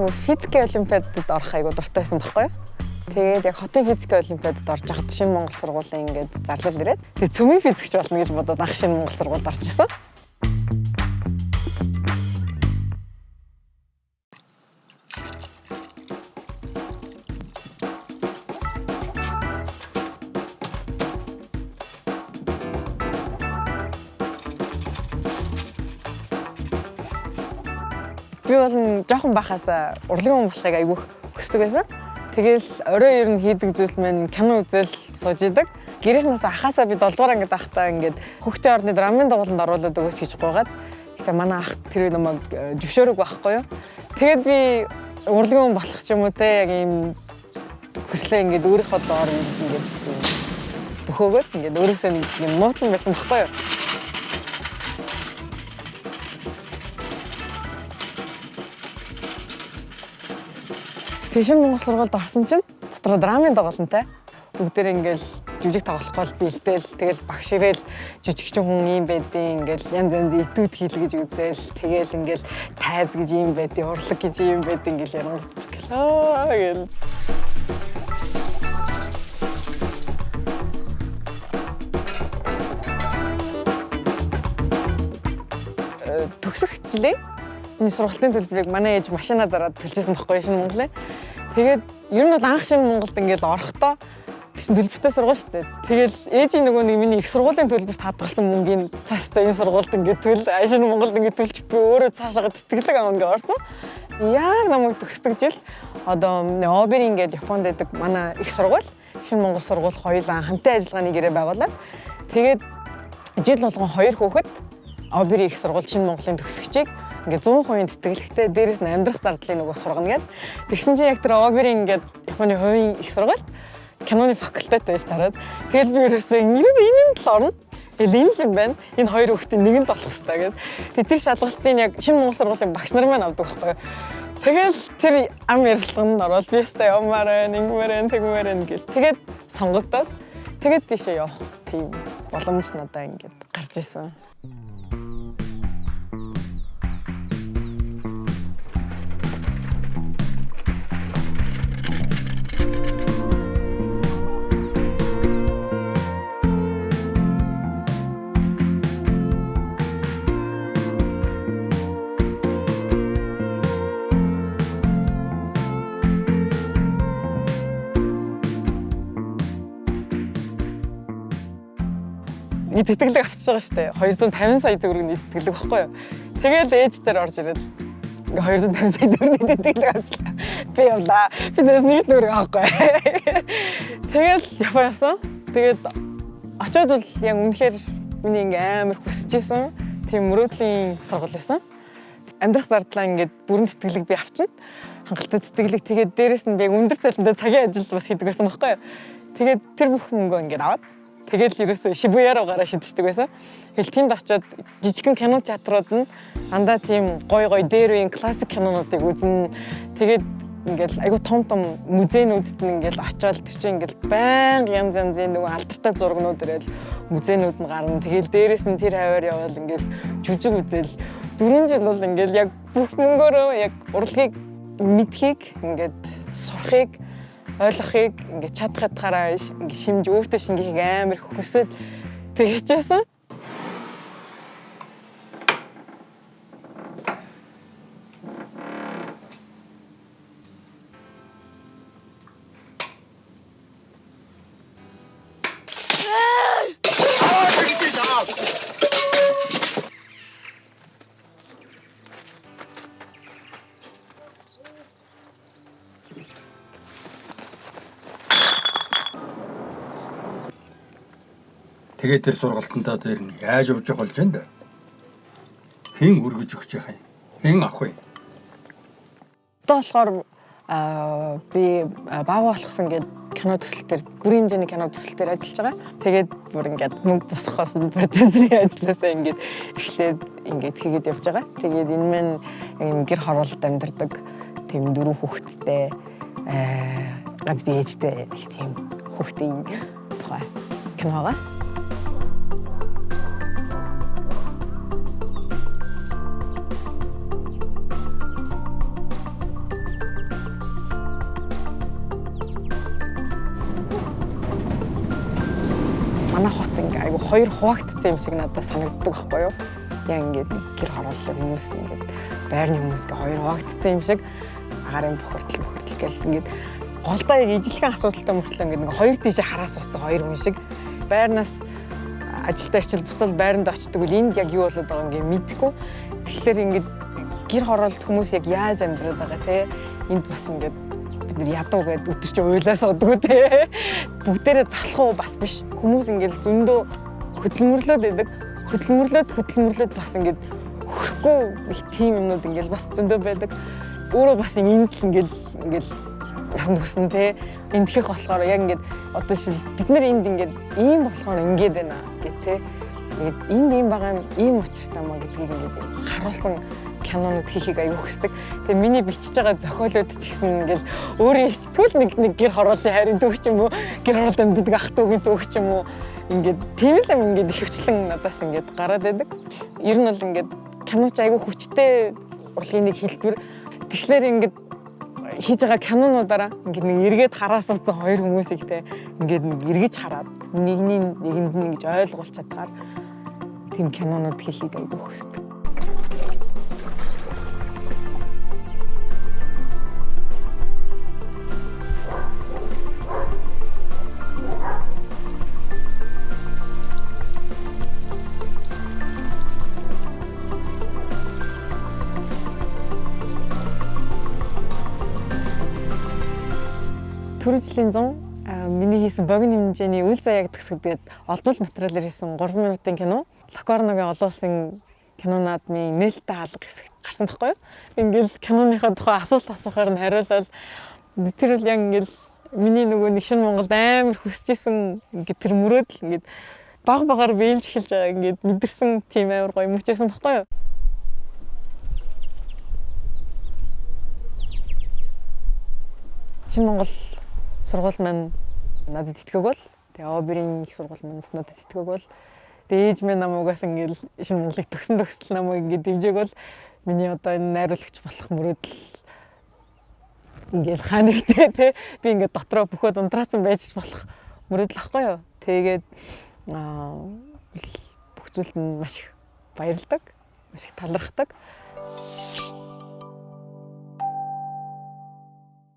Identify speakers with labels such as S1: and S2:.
S1: нөгөө физикийн олимпиадад орох айгу дуртай байсан байхгүй юу? Тэгээд яг хотын физикийн олимпиадад орж байхад Шинэ Монгол сургуулийн ингээд зарлал ирээд тэгээд цөмийн физикч болно гэж бодоод анх Шинэ Монгол сургуульд орчихсон. Би бол жоохон байхаас урлагийн хүн болохыг айгүйх хүсдэг байсан. Тэгэл орой ер нь хийдэг зүйл маань кино үзэл сууж идэг. Гэрийнхнээс ахаасаа би 7 дугаар ангид байхдаа ингээд хүүхдийн орны драмын дугууланд оруулаад өгөөч гэж гуйгаад. Гэтэ манай ах тэр үе намайг зөвшөөрөөгүй байхгүй юу. Тэгээд би урлагийн хүн болох ч юм уу те яг ийм хүслээ ингээд өөрийнхөө доор ингээд тийм бөхөөгөөд ингээд өөрөөсөө нэг юм нууцсан байсан байхгүй юу. Тэгээ Шинэ Монгол сургуульд орсон чинь дотор драмын тоглолттой. Бүгдээр ингээл жүжиг тоглох гол бэлдээл тэгэл багш ирээл жүжигчин хүн ийм байдیں۔ Ингээл янз янз этюд хийл гэж үзээл тэгэл ингээл тайз гэж ийм байдیں۔ Урлаг гэж ийм байдیں۔ Ингээл ярина. Гэл. Төгсөх жилээ миний сургалтын төлбөрийг манай ээж машина зараад төлжсэн байхгүй Шинэ Монголын. Тэгээд ер нь бол анх Шинэ Монголд ингээл орохдоо тэгсэн төлбөртэй сургууль шүү дээ. Тэгэл ээжийн нөгөө нэг миний их сургуулийн төлбөрт хадгалсан мөнгийн цаашдаа энэ сургуульд ингээд төл, Шинэ Монголд ингээд төлчих би өөрөө цаашаа тэтгэлэг авах ингээд орсон. Яг намайг төгсдөг жил одоо Обери ингээд Японд байдаг манай их сургууль, Шинэ Монгол сургууль хоёулаа хамтын ажиллагааны гэрээ байгуулад тэгээд жил болгон 2 хүүхэд Обери их сургууль Шинэ Монголын төгсөгчийг ингээд 100% тэтгэлэгтэй дээрээс нь амьдрах зардлыг нөгөө сургана гэд. Тэгсэн чинь яг тэр Обери ингээд Японы хувийн их сургуульд киноны факультет байж тараад. Тэгэл би ерөөсөө энэ нь л орно. Тэгэл энэ л юм байна. Энэ хоёр хүүхдийн нэг нь л болох хэвээр гэд. Тэг тэр шалгалтыг яг Шинэ Монгол сургуулийн багш нар маань авдаг байхгүй юу. Тэгэл тэр ам ярилцлаганд ороод би өстой явмаар байна, ингэмээр байна, тэгмээр байна гэл. Тэгээд сонгогдоод тэгээд тийшээ явах тийм боломж надаа ингээд гарч исэн. Тэтгэлэг авчиж байгаа шүү дээ. 250 сая төгрөгийн тэтгэлэг баггүй юу. Тэгэл ээж дээр орж ирэл ингээ 250 сая төгрөгийн тэтгэлэг авчлаа. Би явлаа. Би нэрс нэг төгрөг авахгүй. Тэгэл Япон явсан. Тэгээд очиод бол яг үнэхээр миний ингээ амар хүсэж исэн тийм мөрөөдлийн сургууль байсан. Амьдрах зардлаа ингээд бүрэн тэтгэлэг би авчна. Хангалттай тэтгэлэг тэгээд дээрэс нь би яг өндөр цалинтай цагийн ажил бас хийдэг байсан баггүй юу. Тэгээд тэр бүх мөнгөө ингээд аваад тэгэл ерөөсөө Шибуя руу гараа шидчихдэг байсан. Тэгэл тэнд очиод жижигхэн кино театрууд нь дандаа тийм гоё гоё дээр үеийн классик кинонуудыг үзнэ. Тэгээд ингээл айгу том том музейнүүдэд нь ингээл очиод тэр чинь ингээл байнга янз янзын нөгөө алдартай зургнууд ирэл музейнүүд нь гарна. Тэгэл дээрээс нь тэр хаваар явбал ингээл жүжиг үзэл 4 жил бол ингээл яг бүх мөнгөөрөө яг урлагийг мэдхийг ингээд сурахыг ойлгохыг ингээд чадах ядахаараа ингээд шимж өөртөө шингээхийг амар хүсээд тэгээжсэн.
S2: Тэгээд тэр сургалтандаа дээр нь яаж явж явах болж байна да? Хэн өргөж өгч яах юм? Хэн авах вэ?
S1: Одоо болохоор би баага болгосон гээд кино төсөл дээр бүрийн хэмжээний кино төсөл дээр ажиллаж байгаа. Тэгээд бүр ингээд мөнгө босгохоос нь продюсерийн ажлаасаа ингээд эхлээд ингээд хийгээд явж байгаа. Тэгээд энэ мэн юм гэр хороололд амьдардаг тийм 4 хүүхэдтэй ганц би ээжтэй их тийм хүүхдийн тухай кино байгаа. Манай хот ингээ айгу хоёр хуваагдсан юм шиг надад санагддаг байхгүй юу? Яг ингээд гэр хорооллын хүмүүс ингээд байрны хүмүүс гэ хоёр хуваагдсан юм шиг агарын бохирдол гэл ингээд голдоо яг ижилхэн асуудалтай мөртлөө ингээд нэг хоёр тийшээ хараа сууцсан хоёр хүн шиг байрнаас ажилдаа ирчил буцаал байранд очдөг үл энд яг юу болоод байгаа ингээ мэдэхгүй. Тэгэхээр ингээд гэр хороолт хүмүүс яг яаж амьдраад байгаа те энд бас ингээд бид нар ядуу гээд өдөр чи уйлаа суудгүй те бүгдээрээ залах уу бас биш. Хүмүүс ингээд зөндөө хөдөлмөрлөөд байдаг. Хөдөлмөрлөөд бас ингээд хөрөхгүй их тийм юмнууд ингээд бас зөндөө байдаг. Өөрөө бас энд л ингээд насанд хүрсэн те эндхэх болохоор яг ингээд одоо шил бид нар энд ингээд ийм болохоор ингээд байна гэх те ингээд энд ийм байгаа юм ийм учиртай маа гэдгийг ингээд харуулсан кинонууд хийхийг аягүй хүсдэг. Тэгээ миний бичиж байгаа зохиолууд ч гэсэн ингээд өөрөө итгүүл нэг гэр хорооллын хайрын түүх ч юм уу гэр хороолд амьддаг ах дүүгийн түүх ч юм уу ингээд тийм л юм ингээд ихэвчлэн надаас ингээд гараад байдаг. Ер нь бол ингээд кино ч аягүй хүчтэй урлагийн нэг хэлбэр. Тэгэхээр ингээд хийж байгаа кинонуудаараа ингээд нэг эргээд хараа сууцсан хоёр хүмүүсийг те ингээд нэг эргэж хараад нэгний нэгэнд нь ингэж ойлгуулж чадгаар тийм кинонууд хийхийг айгүй хүсдэг. Түрүү жилийн 100 миний хийсэн богино хэмжээний үйл заяаг төгсгөдөд олдмол материалаар хийсэн 3 минутын кино Локорногийн олон улсын кино наадмын нээлттэй хаалга хэсэгт гарсан байхгүй юу? Ингээл киноныхоо тухай асуулт асуухаар нь хариулаад тэр үл яг ингээл миний нөгөө нэг шинэ Монголд амар хүсэж исэн ингээд тэр мөрөөдөл ингээд баг багаар биелж эхэлж байгаа ингээд мэдэрсэн тийм амар гоё мөчөөсөн байхгүй юу? Шинэ Монгол сургууль маань надад итгээг бол тэгээ Оберийн их сургууль маань бас надад итгээг бол тэгээ ээж минь намайг угаас ингээл шинэ Монголыг төгсөн төгсөл намайг ингээд дэмжээг бол миний одоо энэ найруулагч болох мөрөөдөл ингээл хаа нэгтэй те би ингээд дотроо бөхөөд унтраацсан байж болох мөрөөдөл ахгүй юу. Тэгээд бүх зүйлд нь маш их баярлдаг, маш их талархдаг.